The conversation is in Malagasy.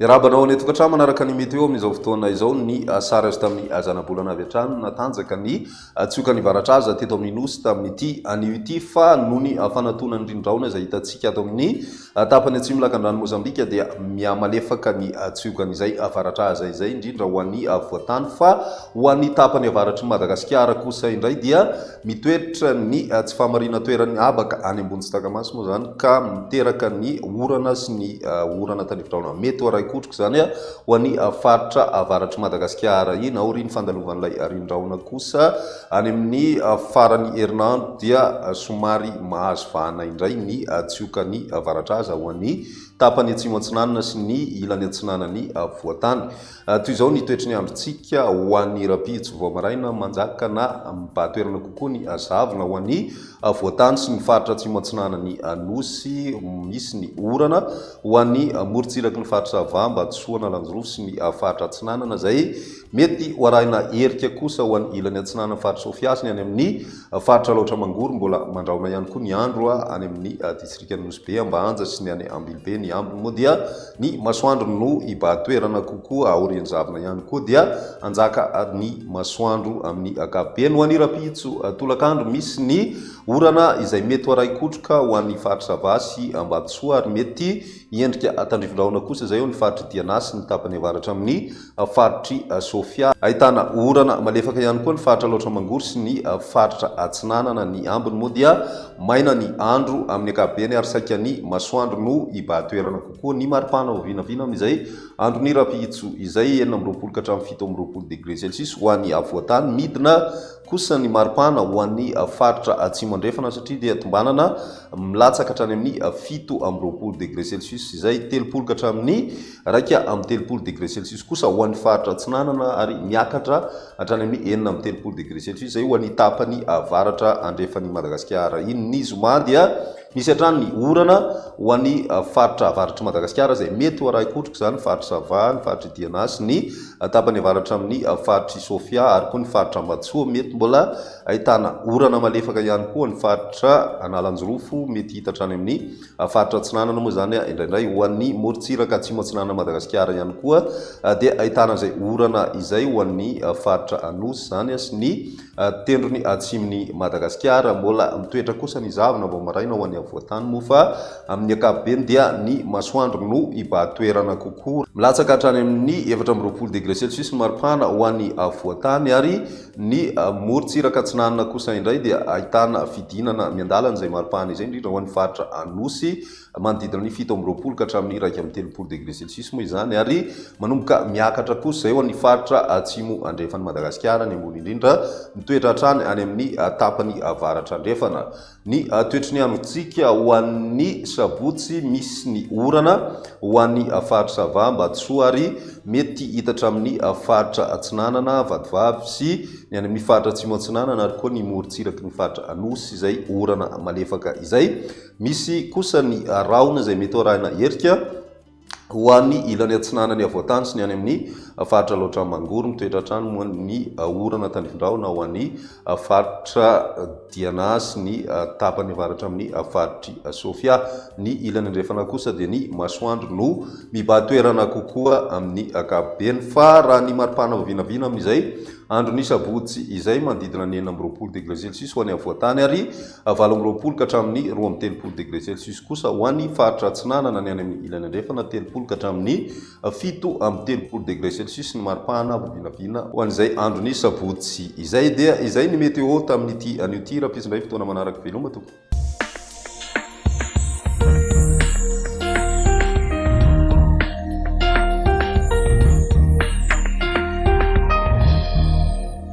Miarahaba anao any an-tokantrano manaraka ny météo amin'izao fotoana izao. Ny sary azo tamin'ny zanabolana avy hatrany natanjaka ny tsiokan'ny varatraza teto amin'ny Nosy tamin'ity anio ity fa noho ny fanatonan'ny rindrin-drahona izay hitantsika ato amin'ny tapany atsimo lakandrano Mozambika dia mihamalefaka ny tsiokan'izay varatraza izay indrindra ho an'ny afovoantany fa ho an'ny tapany avaratr'i Madagasikara kosa indray dia mitoetra ny tsy fahamarinan-toeran'ny habaka any ambony tsy taka-maso moa izany ka miteraka ny orana sy ny orana tandrifi-drahona mety ho arahi-kotroka izany ho an'ny faritra avaratr'i Madagasikara iny. Aorian'ny fandalovan'ilay rindrin-drahona kosa any amin'ny faran'ny herinandro dia somary mahazo vahana indray ny tsiokan'ny varatraza ho an'ny tapany atsimo atsinanana sy ny ilany atsinanan'ny afovoantany. Toy izao ny toetry ny androntsika ho an'ny rahampitso vao maraina, manjaka na mibahan-toerana kokoa ny zavona ho an'ny afovoantany sy ny faritra atsimo atsinanan'ny Nosy, misy ny orana ho an'ny morontsiraky ny faritra Sava, Ambatosoa, Analanjirofo sy ny faritra atsinanana izay mety ho arahina erika kosa ho an'ny ilany atsinanan'ny faritra Sofia sy ny any amin'ny faritra Alaotra Mangoro. Mbola mandrahona ihany koa ny andro any amin'ny distrikan'i Nosy Be, Ambanja sy ny any Ambilobe. Ny ambiny moa dia ny masoandro no hibahan-toerana kokoa aorian'ny zavona ihany koa dia hanjaka ny masoandro amin'ny ankapobeny. Ho an'ny rahampitso tolakandro misy ny orana izay mety ho arahi-kotroka ho an'ny faritra Sava sy Ambatosoa ary mety hiendrika tandrifindrahona kosa izay eo ny faritr'i Diana sy ny tapany avaratra amin'ny faritr'i Sofia. Ahitana orana malefaka ihany koa ny faritra Alaotra Mangoro sy ny faritra Atsinanana. Ny ambiny moa dia maina ny andro amin'ny ankapobeny ary saika ny masoandro no hibahan-toerana kokoa. Ny maripana ho vinavina amin'izay andron'ny rahampitso izay 26 ka hatramin'ny 27 degre celsius ho an'ny afovoan-tany. Midina kosa ny maripana ho an'ny faritra Atsimo Andrefana satria dia tombanana milatsaka hatrany amin'ny 27 degre celsius izay 30 ka hatramin'ny 31 degre celsius kosa ho an'ny faritra Atsinanana ary miakatra hatrany amin'ny 36 degre celsius izay ho an'ny tapany avaratra andrefan'i Madagasikara iny. Ny zoma dia misy hatrany ny orana ho an'ny faritra avaratr'i Madagasikara izay mety ho arahi-kotroka izany faritra Sava, ny faritr'i Diana sy ny tapany avaratra amin'ny faritr'i Sofia ary koa ny faritra Ambatosoa. Mety mbola ahitana orana malefaka ihany koa ny faritra Analanjirofo, mety hita hatrany amin'ny Faritra Atsinanana moa izany indraindray. Ho an'ny morontsiraka atsimo atsinanan'i Madagasikara ihany koa dia ahitana izay orana izay ho an'ny faritra Anosy izany sy ny tendrony atsimon'i Madagasikara. Mbola mitoetra kosa ny zavona vao maraina ho an'ny afovoan-tany moa fa amin'ny ankapobeny dia ny masoandro no hibahan-toerana kokoa. Milatsaka hatrany amin'ny 24 degré celsius ny maripana ho an'ny afovoan-tany ary Ny morontsiraka atsinanana kosa indray dia ahitana fidinana miandalana izay maripana izay, indrindra ho an'ny faritra Anosy, manodidina ny 27 ka hatramin'ny 31 degré celsius moa izany, ary manomboka miakatra kosa izay ho an'ny faritra atsimo andrefan'i Madagasikara, ny ambony indrindra mitoetra hatrany any amin'ny tapany avaratra andrefana. Ny toetry ny androntsika ho an'ny sabotsy, misy ny orana ho an'ny faritra Sava, Ambatosoa ary mety hitatra amin'ny faritra Atsinanana, Vatovavy sy ny any amin'ny faritra Atsimo Atsinanana ary koa ny morontsiraky ny faritra Anosy izay orana malefaka izay. Misy kosa ny rahona izay mety ho arahina herika. Ho an'ny ilany atsinanan'ny afovoan-tany sy ny any amin'ny faritra Alaotra Mangoro, mitoetra hatrany moa ny orana tandrifindrahona ho an'ny faritra Diana sy ny tapany avaratra amin'ny faritr'i Sofia. Ny ilany andrefana kosa dia ny masoandro no mibahan-toerana kokoa amin'ny ankapobeny. Fa raha ny maripana vinavina amin'izay andron'ny sabotsy izay, manodidina ny 26 degré celsius ho an'ny afovoan-tany ary 28 ka hatramin'ny 32 degré celsius kosa ho an'ny faritra atsinanana, ny any amin'ny ilany andrefana, 30 ka hatramin'ny 37 degré celsius ny maripana vao vinavina ho an'izay andron'ny sabotsy izay. Dia izay ny météo tamin'ity anio ity. Rahampitso indray fotoana manaraka veloma tompoko.